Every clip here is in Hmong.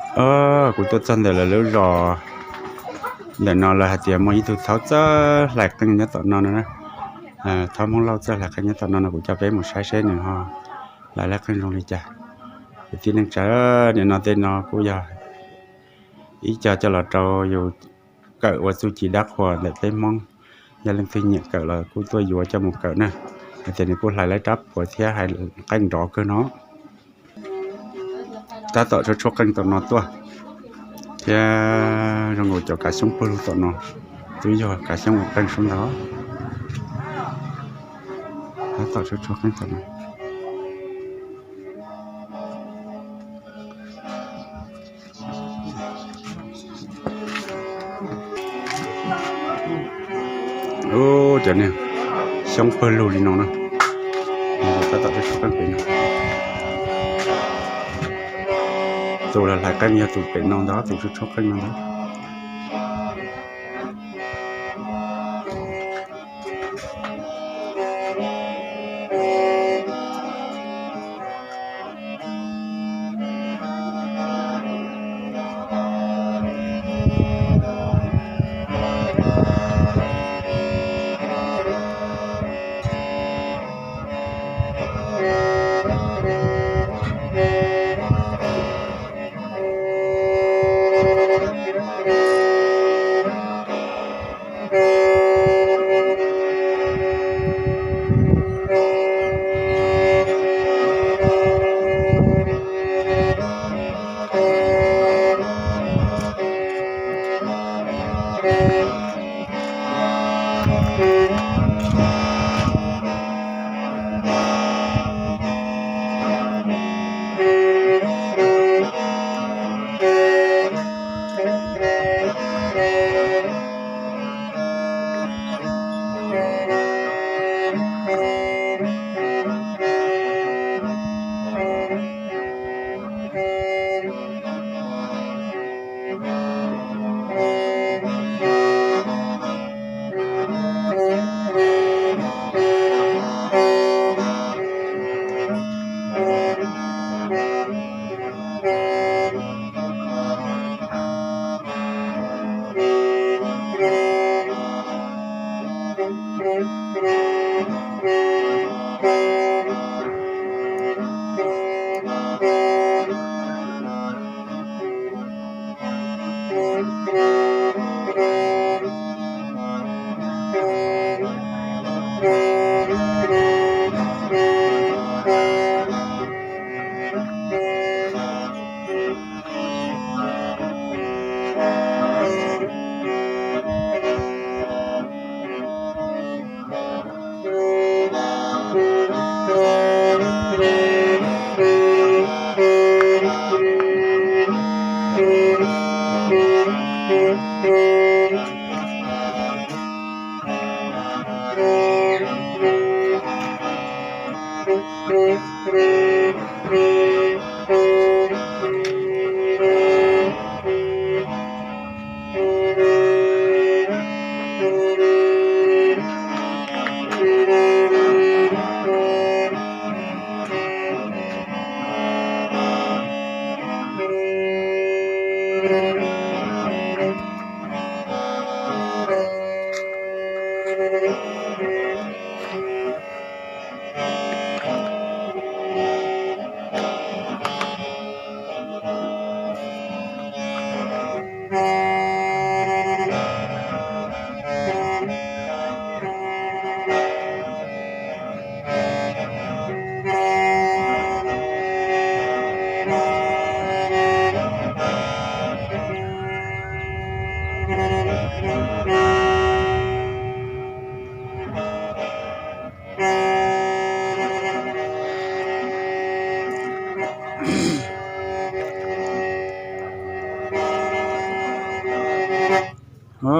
Kuv tuaj txog ntawm lawv lub zos ntawm no, lawv hais tias muaj ib tug thaub txawj hlais qeej nyob tom no no. Thaub Hmoob Lauj txawj hlais qeej nyob tom no no, kuv coj peb mus saib seb nws ho hlais qeej zoo li cas. Kwv tij neej tsa, nim no tej no kuj yog ib co coj los rau yus kawm ua txuj ci dab qhuas ntawm peb Hmoob. Yog leej twg nyiam kawm los kuj tuaj yuav coj mus kawm na. Hais tias nws kuj hlais lawv rab puas thiab hlais qeej nrov kawg no. Tab tom tshuab tshuab qeej tom no tuaj, thiab zoo nkaus cov kav xyoob pawg lug tom no twb yog kav xyoob ua qeej sub ntag. Tab tom tshuab tshuab qeej tom no. Cov niag xyoob pawg lug li no na. Tab tom tshuab tshuab qeej pem no. Tus hlais qeej yog tus pem no ntag, tus tshuab tshuab qeej no ntag.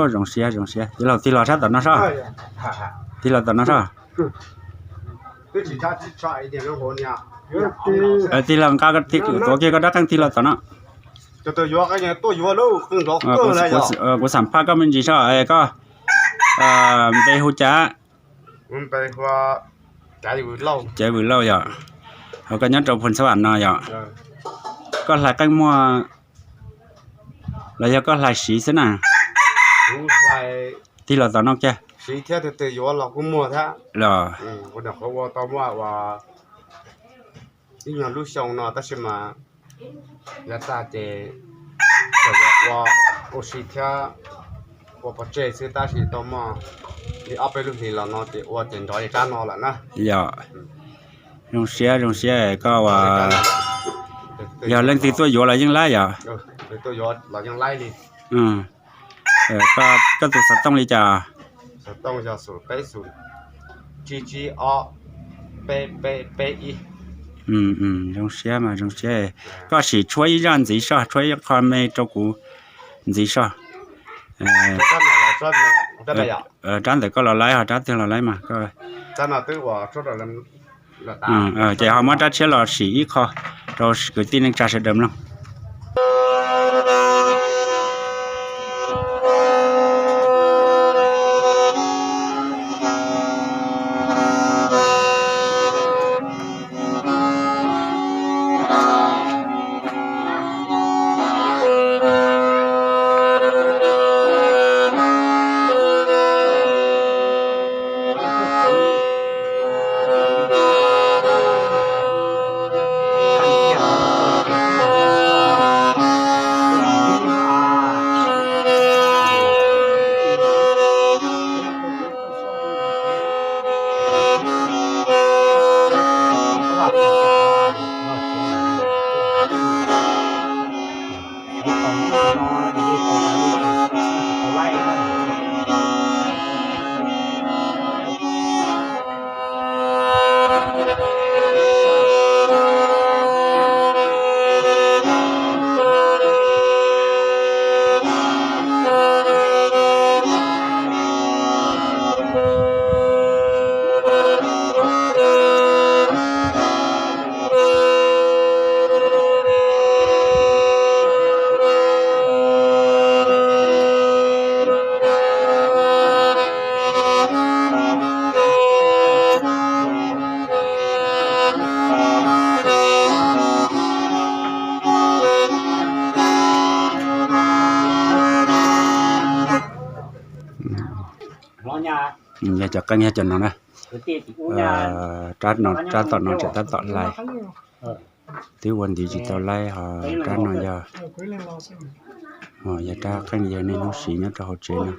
Zoo siab, zoo siab. Tij laug tig los sab tom no soj. Tig los tom no soj. Tig los nqa, tuav kiag koj rab qeej tig los tom no. Kuv xam phaj koj me ntsis soj, koj npe hu cas? Caiv Vwm Lauj yom. Ho koj nyob rau Phoos Xab Vam no yom. Koj hlais qeej muaj Los yog koj hlais siv xwb na? Tig los tom no kiag. Los ib nyuag lub xyoo no tab sis mas yav tag ces txawm ua, ua si thiab ua pov tseg xwb tab sis tau muaj li ob peb lub hlis los no ces ua ces nrov li rab no lawm na. Yog, zoo siab zoo siab koj ua, yog leej twg tuaj yuav los yeej laib yom? Koj tus xov tooj li cas? Zoo siab mas zoo siab. Koj sim tshuab ib zaj ntxiv soj, tshuab ib qho me rau kuv ntxiv soj. Rab ntawm koj los laib ho rab twg los laib mas. Ces ho muab rab tshiab los sim ib qho rau kwv tij neej tsa sawv daws mloog. Yog cov qeej yog cov no na. Rab tom no tseem tab tom hlais. Twb ua ntiv tsis tau laib ho rab no yog, yog rab qeej yog niaj hnub siv nyob rau hauv tsev no.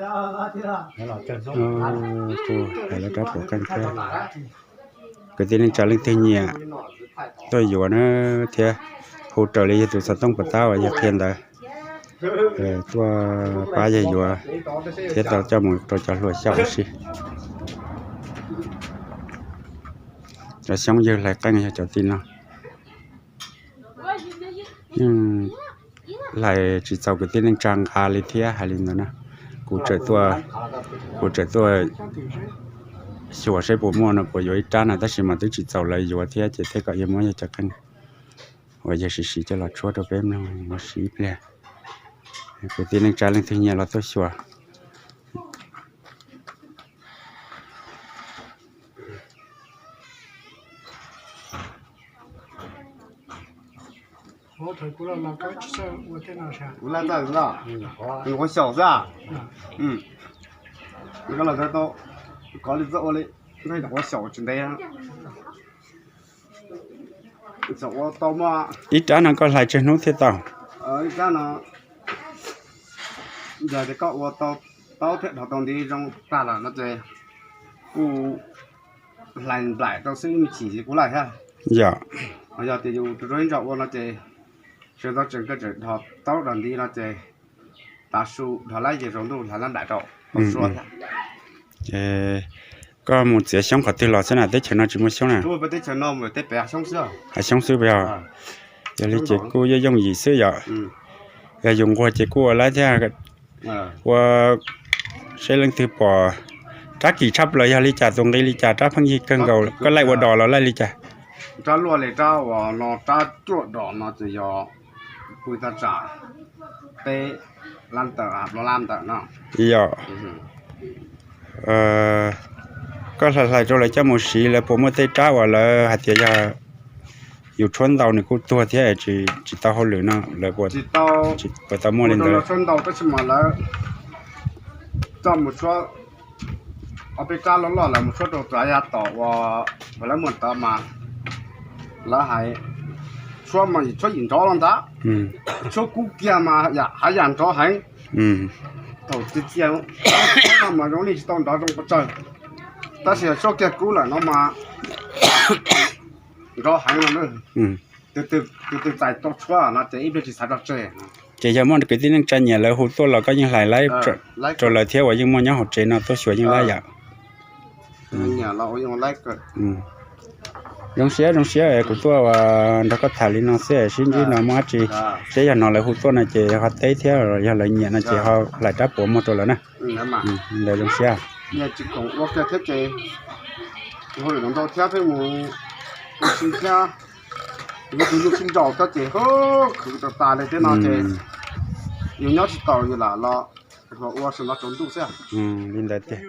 Kuj hais lawv rab puas qeej thiab. Kwv tij neej tsa leej twg nyiam tuaj yuav na thiab hu raws li yog tus xov tooj puas tab uas yog qhia ntawd tuaj pab yawg yuav thiab tau coj mus rau cov hluas xyaum ua si. Cov xyoob ywg hlais qeej yog cov tib no. Yeej hlais tsis txaus kwv tij neej tsa nqa li thiab hais li ntawd na. Kuv tseem tuaj, kuv tseem tuaj xyuas seb puas muaj no puas yuav ib rab na tab sis mas twb tsis txaus lawv yuav thiab ces thiaj kom yawg muab yawg cov qeej uas yawg siv siv coj los tshuab rau peb mloog ua si ib pliag. Kwv tij neej tsa leej twg nyiam los tuaj xyuas. Kuv laj txawj ua xyaum xwb. Koj los tau kov li txawj ua li, ua xyaum tsis ntev. Ib rab no koj hlais tsawg hnub thiaj tau? Ib rab no yog tias koj ua tau taub thiab dhos tau ntiv zoo tag lawm no ces kuj hlais nplaim rau xwb, ib me chim kuj laij thiab. Yog, yog tias yus rau ib zaug ua no ces sawv ntxov tseem koj tseem dhos taub dhos ntiv no ces tav su dhos lab ces zaum ntuj hlais lab nplaim rau. Koj mus txiav xyoob qhov twg los xwb na, teb chaws no tsis muaj xyoob na? Hav xyoob xwb puas yog? Yog li ces kuj yooj yooj yim xwb yom. Yog yus nquag ces kuj ua laib thiab. Ua seb leej twg pom rab kim tshaj plaws yog li cas, tus nqi li cas, rab pheej yig kawg nkaus, koj laij ua dos los laij li cas? Rab luaj li rab uas no rab cuaj dos no ces yog pw tag tsam peb lab ntawm plaub lab ntawm no. Yog, koj hlais hlais rau lawv coj mus siv lawv puas muaj tej rab uas lawv hais tias yog yus tshuab ntau nws kuj tuag thiab, tsis tau hauj lwm no lawv puas tau muaj li ntawd? Tshuab ntau tab sis mas lawv coj mus tshuab, ob peb rab loj loj lawv mus tshuab rau txav ya tom uas lawv muag tod mas lawv hais tshuab mas tshuab yim nrov los ntag, tshuab kub kiag mas hav yam nrov heev. Thaum txias txias no mas zoo li tsis tau nrov zoo pes tsawg, tab sis tshuab kiag kub lawm no mas nrov heev no. Tus twg txais tau tshuab no ces ib pliag tsis xav tso tseg. Ces yog muaj kwv tij neej tsa nyiam lawv hu tuaj los koj yeej hlais laib rau lawv thiab uas yeej muaj nyob hauv tsev no tuaj xyuas yeej laib yom? Zoo siab zoo siab kuv tuaj nrog koj tham li no xwb, sib ntsib no muaj dab tsi, seb yog no lawv hu tuaj no ces ho teb thiab yog lawv nyiam no ces ho hlais rab puav muag rau lawv na. Ntawd zoo siab. Thiab ces hu lwm ntau thiab pheej mus ua si thiab, yus tus yus sib nraus thiab ces khwv tas tas li thiab no ces yus nyob tsis taus yus lam los ua si no tsaus ntuj xwb. Li ntawd tiag.